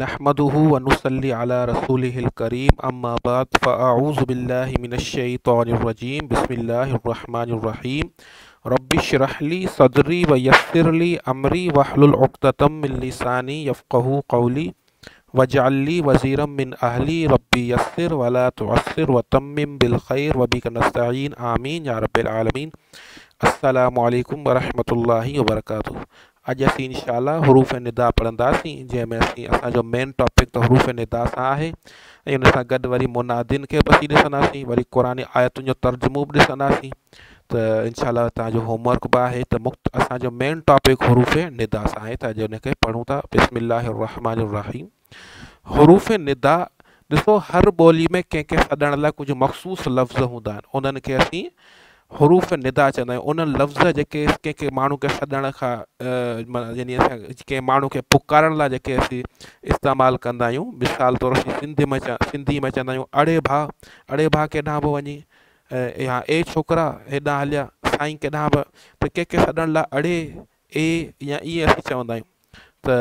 نحمده ونصلي على رسوله الڪريم اما بعد فاعوذ بالله من الشيطان الرجيم بسم الله الرحمن الرحيم رب اشرح لي صدري ويسر لي امري واحلل عقدة من لساني يفقهوا قولي واجعل لي وزيرا من اهلي ربي يسر ولا تعسر وتمم بالخير وبك نستعين آمين يا رب العالمين السلام عليڪم ورحمة الله وبرڪاته اڄ اسين انشاء الله حروف ندا پڙهنداسين جنهن ۾ اسين اسان جو مين ٽاپڪ ته حروف ندا سان آهي ۽ ان سان گڏ وري منادين کي به اسين ڏسنداسين وري قرآني آيتن جو ترجمو به ڏسنداسين ته انشاء الله توهان جو هوم ورڪ به آهي ته مخت اسان جو مين ٽاپڪ حروف ندا سان آهي ته اڄ ان کي پڙهون ٿا بسم الله الرحمن الرحيم حروف ندا ڏسو هر ٻولي ۾ ڪنهن کي سڏڻ لاء ڪجهه مخصوص لفظ هوندا آهن انهن کي اسين حروف ندا چوندا آهيون انهن لفظ جيڪي ڪنهن ڪنهن ماڻهو کي سڏڻ کان يعني اسان ڪنهن ماڻهو کي پڪارڻ لاء جيڪي اسين استعمال ڪندا آهيون مثال طور اسين سنڌي ۾ سنڌي ۾ چوندا آهيون اڙي ڀاء اڙي ڀاء ڪيڏانهن پيو وڃين يا اي ڇوڪرا هيڏانهن هليا سائين ڪيڏانهن به ته ڪنهن کي سڏڻ لاء اڙي اي يا ائين اسين چوندا آهيون ته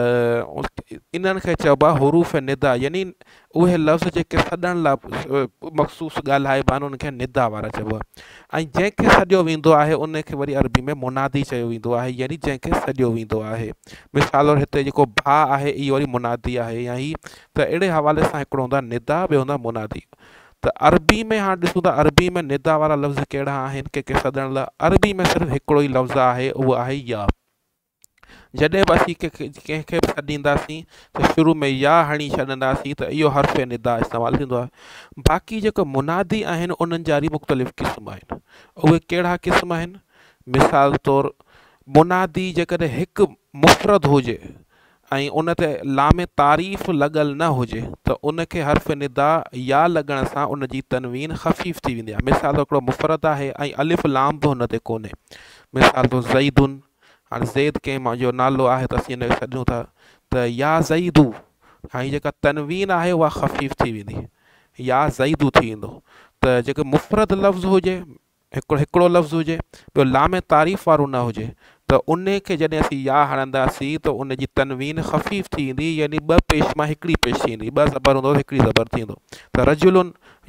انهن کي چئبو آهي حروف ندا يعني اهي لفظ جيڪي سڏڻ لاء مخصوص ڳالهائبا آهن انهن کي ندا وارا چئبو آهي ۽ جنهن کي سڏيو ويندو آهي ان کي وري عربي ۾ منادي چيو ويندو آهي يعني جنهن کي سڏيو ويندو آهي مثال طور هتي جيڪو ڀاء آهي اهو وري منادي آهي يا هي ته اهڙي حوالي سان هڪڙو هوندو آهي ندا ٻيو هوندو آهي منادي ته عربي ۾ هاڻ ڏسون ته عربي ۾ ندا وارا لفظ ڪهڙا آهن ڪنهن کي سڏڻ لاء عربي ۾ صرف هڪڙو ئي لفظ آهي اهو آهي يا جڏهن به اسين ڪنهن کي به سڏينداسين ته شروع ۾ يا هڻي ڇڏنداسين ته اهو حرف ندا استعمال ٿيندو آهي باقي جيڪو منادي آهن انهن جا وري مختلف قسم آهن اهي ڪهڙا قسم آهن مثال طور منادي جيڪڏهن هڪ مفرد هجي ۽ ان تي لام تعريف لڳل نه هجي ته ان کي حرف ندا يا لڳڻ سان ان جي تنوين خفيف ٿي ويندي آهي. مثال طور هڪڙو مفرد آهي ۽ الف لام به ان تي ڪونهي. مثال طور زيد هاڻي زيد ڪنهن جو نالو آهي ته اسين ان کي سڏيون ٿا ته يا زيد هاڻي جيڪا تنوين آهي اها خفيف ٿي ويندي يا زيد ٿي ويندو ته جيڪو مفرد لفظ هجي هڪ هڪڙو لفظ هجي ٻيو لام تعريف وارو نه هجي ته انهي کي جڏهن اسين يا هڻنداسين ته ان جي تنوين خفيف ٿي ويندي يعني ٻه پيش مان هڪڙي پيش ٿي ويندي ٻه زبر هوندو هڪڙي زبر ٿي ويندو ته رجل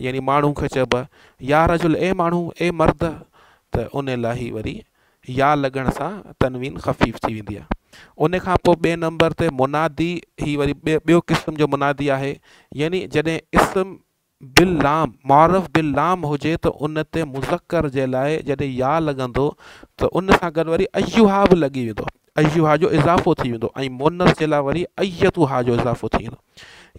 يعني ماڻهو کي چئبو آهي يا رجل اي ماڻهو اي مرد ته ان لاء هي وري يا لڳڻ سان تنوين خفيف ٿي ويندي آهي ان کان پوء ٻئي نمبر تي منادي هي وري ٻيو قسم جو منادي آهي يعني جڏهن اسم باللام، معرف باللام هجي ته ان تي مذڪر جي لاء جڏهن يا لڳندو ته ان سان گڏ وري ايها به لڳي ويندو، ايها جو اضافو ٿي ويندو ۽ مؤنث جي لاء وري ايتها جو اضافو ٿي ويندو.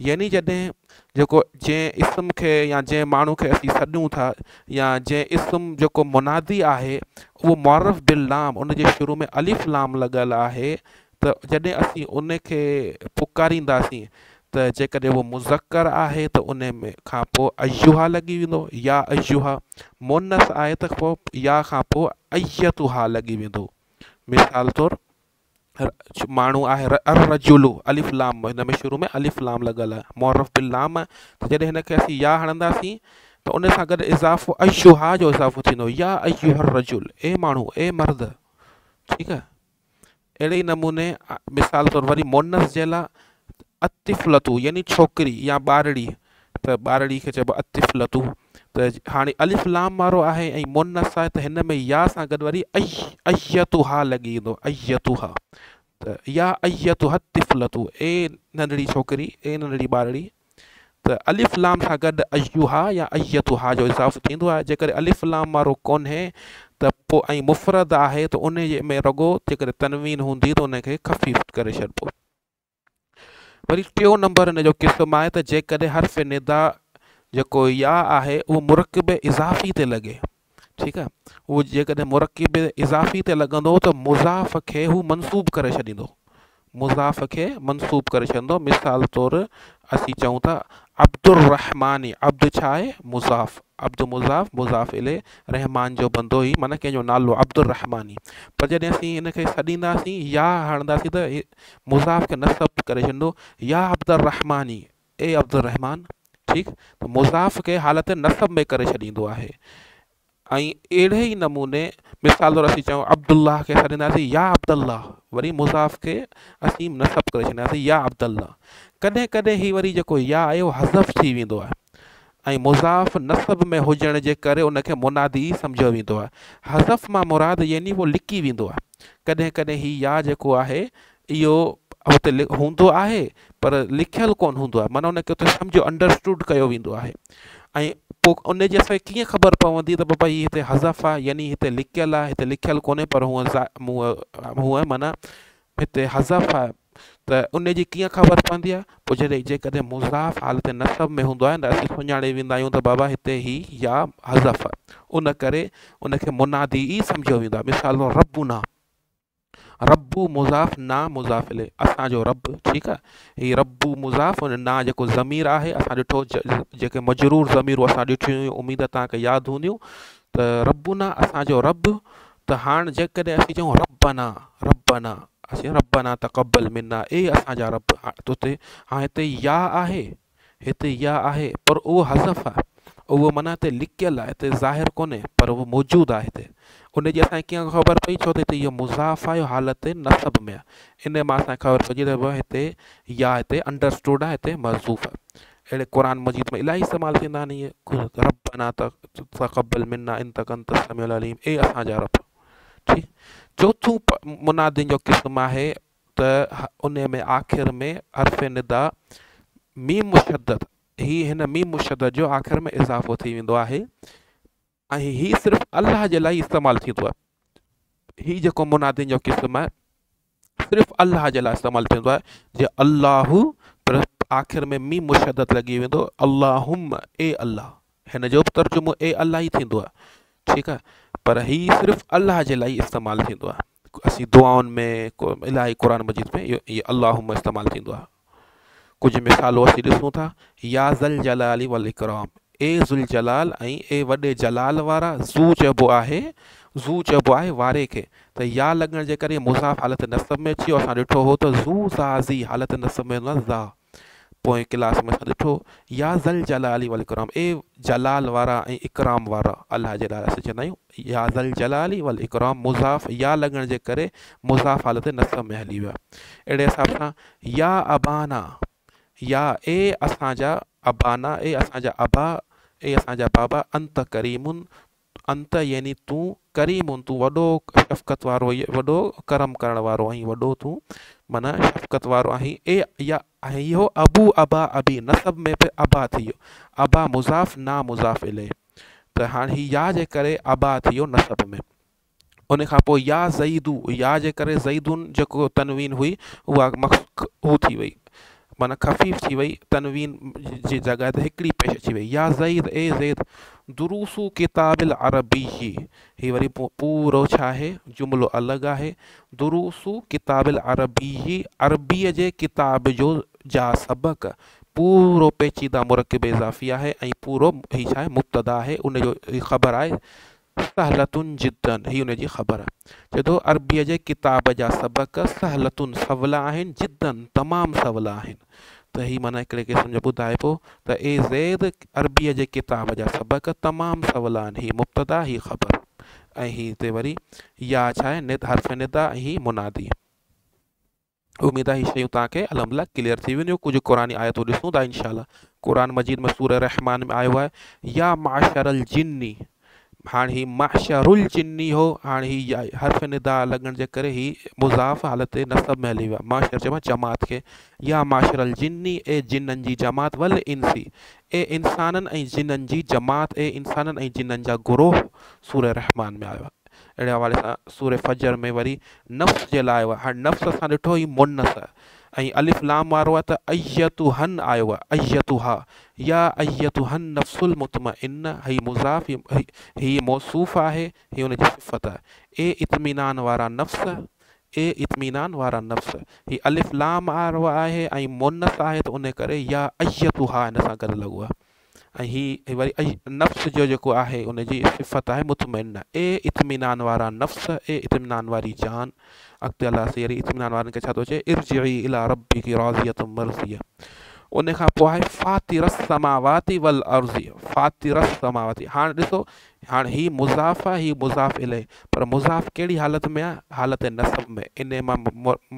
يعني جڏهن جيڪو جنهن اسم کي يا جنهن ماڻهو کي اسين سڏيون ٿا يا جنهن اسم جيڪو منادي آهي اهو معرف باللام ان جي شروع ۾ الف لام لڳل آهي ته جڏهن اسين ان کي پڪارينداسين ته جيڪڏهن اهو مذڪر آهي ته ان ۾ کان پوء ايها لڳي ويندو يا ايها، مؤنث آهي ته پوء يا کان پوء ايتها لڳي ويندو. مثال طور ماڻهو آهي الرجل الف لام هن ۾ شروع ۾ الف لام لڳل آهي معرف باللام آهي ته جڏهن هن کي اسين يا هڻنداسين ته ان سان گڏ اضافو ايها جو اضافو ٿيندو يا ايها الرجل اي ماڻهو اي مرد ٺيڪ آهي. اهڙي ئي نموني مثال طور وري مؤنث جي لاء الطفلة يعني ڇوڪري يا ٻارڙي ته ٻارڙي کي چئبو الطفلة ته هاڻي الف لام وارو آهي ۽ مؤنث آهي ته هن ۾ يا سان گڏ وري اي ايتها لڳي ايندو ايتها ته يا ايتها الطفلة اي ننڍڙي ڇوڪري اي ننڍڙي ٻارڙي ته الف لام سان گڏ ايها يا ايتها جو اضافو ٿيندو آهي جيڪڏهن الف لام وارو ڪونهي ته پوء ۽ مفرد آهي ته ان جي ۾ رڳو جيڪڏهن تنوين هوندي ته ان کي خفيف ڪري ڇڏبو. وري ٽيون نمبر ان جو قسم آهي ته جيڪڏهن حرف ندا جيڪو يا آهي اهو مرڪب اضافي تي لڳي ٺيڪ آهي اهو جيڪڏهن مرڪب اضافي تي لڳندو ته مضاف کي هو منصوب ڪري ڇڏيندو مضاف کي منصوب ڪري ڇڏيندو مثال طور اسين چئون ٿا عبدالرحمان عبد ڇا آهي مضاف عبد مضاف مضاف اليه رحمان جو بندو هي معنيٰ ڪنهن جو نالو عبدالرحماني پر جڏهن اسين هن کي سڏينداسين يا هڻنداسين ته مضاف کي نصب ڪري ڇڏيندو يا عبدالرحماني اي عبدالرحمان ٺيڪ ته مضاف کي حالت نصب ۾ ڪري ڇڏيندو آهي ۽ اهڙي ئي نموني مثال طور اسين چئون عبدالله کي سڏينداسين يا عبدالله وري مضاف کي اسين نصب ڪري ڇڏينداسين يا عبدالله. ڪڏهن ڪڏهن هي وري جيڪو يا آهي اهو حذف ٿي ويندو آهي ۽ مضاف نصب ۾ هجڻ جي ڪري ان کي منادي ئي سمجهيو ويندو آهي. حذف مان مراد يعني اهو لڪي ويندو آهي. ڪڏهن ڪڏهن هي يا جيڪو آهي اهو هتي هوندو آهي پر لکيل ڪونه هوندو آهي معنيٰ ان کي اتي سمجهيو انڊرسٽوڊ ڪيو ويندو آهي ۽ پوء ان جي اسان کي ڪيئن خبر پوندي ته بابا هي هتي حذف آهي يعني هتي لڪيل آهي هتي لکيل ڪونهي پر هونء هونء معنيٰ هتي حذف آهي ته ان جي ڪيئن خبر پوندي آهي پوء جڏهن جيڪڏهن مضاف حالت نصب ۾ هوندو آهي ته اسين سڃاڻي ويندا آهيون ته بابا هتي هي يا حذف آهي ان ڪري ان کي منادي ئي سمجهيو ويندو آهي مثال طور ربنا رب مضاف نا مضاف اليه اسان جو رب ٺيڪ آهي هي رب مضاف ان نا جيڪو ضمير آهي اسان ڏٺو جيڪي مجرور ضميرون اسان ڏٺيون هيون اميد توهان کي ياد هونديون ته ربنا اسان جو رب ته هاڻ جيڪڏهن اسين چئون ربنا ربنا اسين ربنا تقبل منا اي اسان جا رب تو تي هاڻ هتي يا آهي هتي يا آهي پر اهو حذف آهي اهو معنيٰ هتي لڪيل آهي هتي ظاهر ڪونهي پر اهو موجود آهي هتي ان جي اسان کي ڪيئن خبر پئي ڇو ته هتي اهو مضاف آهي حالت نصب ۾ آهي ان مان اسان کي خبر پئجي ته هتي يا هتي انڊرسٽوڊ آهي هتي محذوف آهي اهڙي قرآن مجيد ۾ الاهي استعمال ٿيندا آهن اهي ربنا تقبل منا انڪ انت السميع العليم اي اسان جا رب ٺيڪ چوٿون منادين جو قسم آهي ته ان ۾ آخر ۾ حرف ندا ميم مشدد هي هن ميم مشدد جو آخر ۾ اضافو ٿي ويندو آهي ۽ هي صرف الله جي لاء استعمال ٿيندو آهي هي جيڪو منادين جو قسم آهي صرف الله جي لاء استعمال ٿيندو آهي جي الله پر آخر ۾ ميم مشدد لڳي ويندو اللهم اي الله هن جو به ترجمو اي الله ئي ٿيندو آهي ٺيڪ آهي پر هي صرف الله جي لاء ئي استعمال ٿيندو آهي اسين دعائن ۾ الاهي قرآن مجيد ۾ اهو اللهم استعمال ٿيندو آهي ڪجهه مثالون اسين ڏسون ٿا، يا ذا الجلال والاڪرام، اي ذوالجلال ۽ اي وڏي جلال وارا، ذو چئبو آهي، ذو چئبو آهي واري کي، ته يا لڳڻ جي ڪري مضاف حالت نصب ۾ اچي ويو، اسان ڏٺو هو ته ذو ذا ذي حالت نصب ۾ هوندو آهي ذا، پوئين ڪلاس ۾ اسان ڏٺو، يا ذا الجلال والاڪرام، اي جلال وارا ۽ اڪرام وارا، الله جي لاء اسين چوندا آهيون يا ذا الجلال والاڪرام مضاف يا لڳڻ جي ڪري مضاف حالت نصب ۾ هلي ويو آهي، اهڙي حساب سان يا ابانا، يا اي اسان جا ابانا، اي اسان جا ابا، اي اسان جا بابا، انت ڪريم، انت يعني تون، ڪريم تون وڏو شفقت وارو وڏو ڪرم ڪرڻ وارو آهين، وڏو تون معنيٰ شفقت وارو آهين، اي يا ۽ اهو ابو ابا ابي نسب ۾ به ابا ٿي ويو، ابا مضاف نا مضاف اليه ته هاڻ هي يا جي ڪري ابا ٿي ويو نسب ۾. ان کان پوء يا زيد يا جي ڪري زيدون جيڪو تنوين هئي اها هو ٿي وئي معنيٰ خفيف ٿي وئي تنوين جي جڳهه تي هڪڙي پيش اچي وئي يا زيد اي زيد دروس ڪتاب العربي هي وري پورو ڇا آهي جملو الڳ آهي دروس ڪتاب العربي عربيء جي ڪتاب جو جا سبق پورو پيچيده مرڪب اضافي آهي ۽ پورو هي ڇا آهي مبتدا آهي ان جو خبر آهي سهلة جدا، هي ان جي خبر. چئي ٿو، عربيء جي ڪتاب جا سبق سهلة سولا آهن، جدا تمام سولا آهن. ته هي معنيٰ هڪڙي قسم جو ٻڌائي پيو ته اي زيد عربيء جي ڪتاب جا سبق تمام سولا آهن. هي مبتدا هي خبر ۽ هي هتي وري يا ڇا آهي ند حرف ندا ۽ هي منادي. اميد آهي هي شيون توهان کي الحمدلله ڪليئر ٿي وينديون ڪجهه قرآني آيتون ڏسون ٿا انشاء الله قرآن مجيد ۾ سوره رحمان ۾ آيو آهي يا معشر الجن هاڻ هي معشر الجن هو هاڻ هي حرف ندا لڳڻ جي ڪري هي مضاف حالت نصب ۾ هلي ويو معشر چئبو آهي جماعت کي يا معشر الجن اي جنن جي جماعت والانس اي انسانن ۽ جنن جي جماعت اي انسانن ۽ جنن جا گروه سوره رحمان ۾ آيو آهي اهڙي حوالي سان سوره فجر ۾ وري نفس جي لاء آيو آهي. هاڻي نفس اسان ڏٺو هي مؤنث آهي ۽ الف لام وارو آهي ته ايتها آيو آهي ايتها يا ايتها النفس المطمئنه هي مضاف هي موصوف آهي هي ان جي صفت آهي اي اطمينان وارا نفس اي اطمينان وارا نفس هي الف لام وارو آهي ۽ مؤنث آهي ته ان ڪري يا ايتها ان سان گڏ لڳو آهي. ۽ هي وري نفس جو جيڪو آهي ان جي صفت آهي مطمئنه اي اطمينان وارا نفس اي اطمينان واري جان اڳتي الله سائين وري اطمينان وارن کي ڇا ٿو چئي ارجعي الي ربڪ راضية مرضية ان کان پوء آهي فاطر السماوات والارض فاطر السماوات هاڻ ڏسو هاڻ هي مضاف آهي هي مضاف اليه پر مضاف ڪهڙي حالت ۾ آهي حالت نصب ۾ ان مان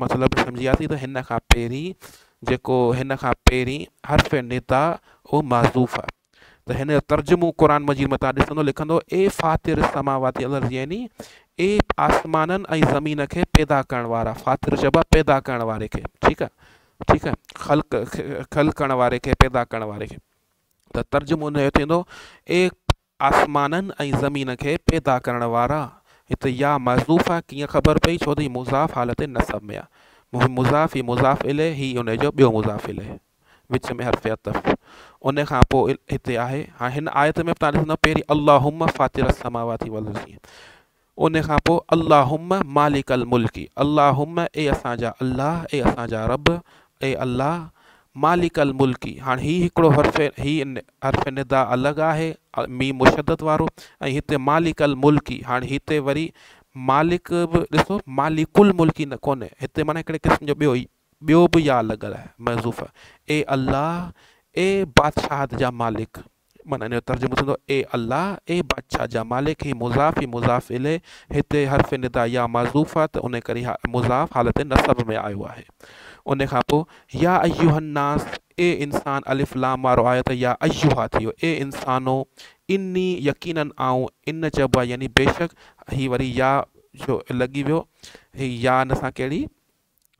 مطلب سمجهي وياسين ته هن کان پهرين جيڪو هن کان پهرين حرف ندا اهو محذوف آهي ته هن جو ترجمو قرآن مجيد ۾ توهان ڏسندو لکندو اي فاطر السماوات والارض يعني اي آسمانن ۽ زمين کي پيدا ڪرڻ وارا فاطر چئبو آهي پيدا ڪرڻ واري کي ٺيڪ آهي ٺيڪ آهي خلق خلق ڪرڻ واري کي پيدا ڪرڻ واري کي ته ترجمو ان جو ٿيندو اي آسمانن ۽ زمين کي پيدا ڪرڻ وارا، هت يا محذوف آهي ڪيئن خبر پئي ڇو ته هي مضاف حالت نصب ۾ آهي مضاف هي مضاف اليه هي ان جو ٻيو مضاف اليه وچ ۾ حرف عطف ان کان پوء هتي آهي هاڻي هن آيت ۾ به توهان ڏسندؤ پهرين اللهم فاطر السماوات والارض ان کان پوء اللهم مالڪ الملڪ اللهم اي اسان جا الله اي اسان جا رب اي الله مالڪ الملڪ هاڻ هي هڪڙو حرف هي حرف ندا الڳ آهي ميم مشدد وارو ۽ هتي مالڪ الملڪ هاڻ هتي وري مالڪ به ڏسو مالڪ الملڪ نه ڪونهي هتي معنيٰ هڪڙي قسم جو ٻيو ٻيو به يا لڳل آهي محذوف اي الله اي بادشاهت جا مالڪ معنيٰ ان جو ترجمو ٿيندو، اي الله! اي بادشاهه جا مالڪ، هي مضاف هي مضاف اليه، هتي حرف ندا يا محذوف آهي ته ان ڪري مضاف حالت نصب ۾ آيو آهي. ان کان پوء يا ايها الناس، اي انسان، الف لام وارو آيو ته يا ايها ٿي ويو، اي انسانو! اني، يقيناً آئون، ان چئبو آهي يعني بيشڪ، هي وري يا جو لڳي ويو، هي يا ان سان ڪهڙي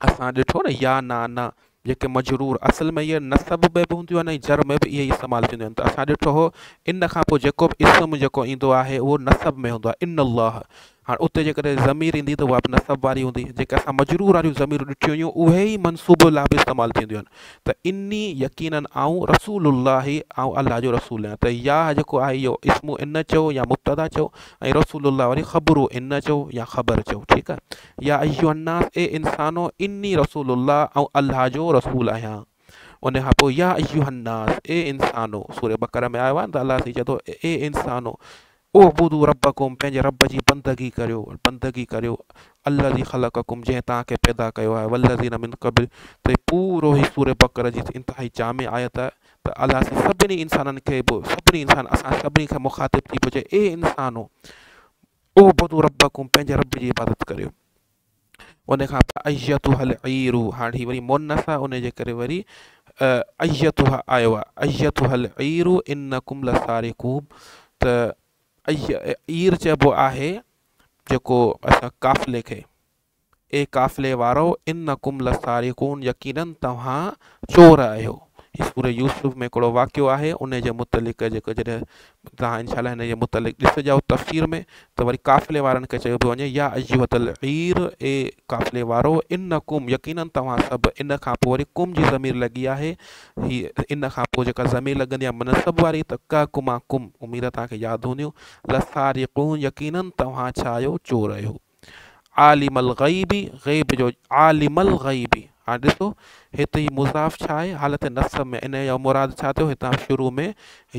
اسان ڏٺو نه يا نا نا جيڪي مجرور اصل ۾ اهي نصب ۾ به هونديون آهن ۽ جر ۾ به اهي ئي استعمال ٿينديون آهن ته اسان ڏٺو هو ان کان پوء جيڪو به اسم جيڪو ايندو آهي اهو نصب ۾ هوندو آهي ان الله هاڻ اتي جيڪڏهن ضمير ايندي ته اها به نصب واري هوندي جيڪي اسان مجرور واريون ضميرون ڏٺيون هيون اهي ئي منصوب لاء به استعمال ٿينديون آهن ته اني يقيناً آئون رسول الله آئون الله جو رسول آهيان ته يا جيڪو آهي اهو اسم ان چئو يا مبتدا چئو ۽ رسول الله وري خبر ان چئو يا خبر چئو ٺيڪ آهي يا ايها الناس اي انسانو اني رسول الله آئون الله جو رسول آهيان ان کان پوء يا ايها الناس اي انسانو سوره بقره ۾ آيو آهي ته الله سائين چئي ٿو اي انسانو اعبدوا ربڪم پنهنجي رب جي بندگي ڪريو بندگي ڪريو الذي خلقڪم جنهن توهان کي پيدا ڪيو آهي والذين من قبل ته پورو هي سوره بقره جي انتهائي جامع آيت آهي ته الله سائين سڀني انسانن کي به سڀني انسان اسان سڀني کي مخاطب ٿي پيو چئي اي انسانو اعبدوا ربڪم پنهنجي رب جي عبادت ڪريو ان کان پوء ايتها العير هاڻ هي وري مؤنث آهي ان جي ڪري وري ايتها آيو آهي ايتها العير انڪم لسارقون ته عير چئبو آهي جيڪو اسان قافلي کي اي قافلي وارو انڪم لسارقون يقيناً توهان چور آهيو هي سورة يوسف ۾ هڪڙو واقعو آهي ان جي متعلق جيڪو جڏهن توهان انشاء الله هن جي متعلق ڏسجو تفسير ۾ ته وري قافلي وارن کي چيو پيو وڃي يا ايها العير اي قافلي وارو انڪم يقيناً توهان سڀ ان کان پوء وري ڪم جي ضمير لڳي آهي هي ان کان پوء جيڪا ضمير لڳندي آهي منصب واري ته ڪ ڪما ڪم اميد توهان کي ياد هونديون لسارقون يقيناً توهان ڇا آهيو چور آهيو عالم الغيب غيب جو عالم الغيب هاڻي ڏسو هت هي مضاف ڇا آهي حالت نصب ۾ ان جو مراد ڇا ٿيو هتان شروع ۾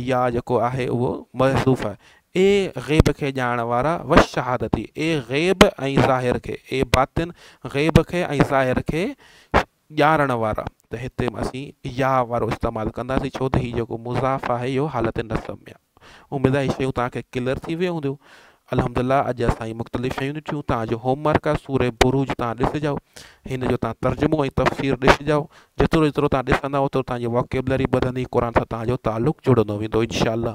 يا جيڪو آهي اهو محذوف آهي اي غيب کي ڄاڻڻ وارا والشهادتي اي غيب ۽ ظاهر کي اي باطن غيب کي ۽ ظاهر کي ڄاڻڻ وارا ته هتي اسين يا وارو استعمال ڪنداسين ڇو ته هي جيڪو مضاف آهي اهو حالت نصب ۾ آهي اميد آهي هي شيون توهان کي ڪليئر ٿي ويون هونديون الحمدلله اڄ اسان هي مختلف شيون ڏٺيون توهان جو هوم ورڪ آهي سوره بروج توهان ڏسجو هن جو توهان ترجمو ۽ تفسير ڏسجو جيترو جيترو توهان ڏسندا اوترو توهان جي ووڪيبلري وڌندي قرآن سان توهان جو تعلق جڙندو ويندو انشاء الله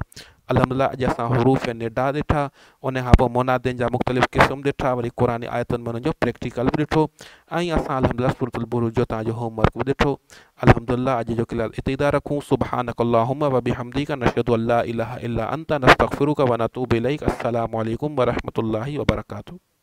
الحمدلله اڄ اسان حروف ندا ڏٺا ان کان پوء منادين جا مختلف قسم ڏٺا وري قرآني آيتن ۾ انهن جو پريڪٽيڪل به ڏٺو ۽ اسان الحمدلله سورة البروج جو توهان جو هوم ورڪ به ڏٺو الحمدلله اڄ جو ڪلاس اتي ئي ٿا رکون سبحانک اللهم وبحمدک نشهد ان لا اله الا انت نستغفرک ونتوب اليک السلام عليڪم ورحمة الله وبرڪاته.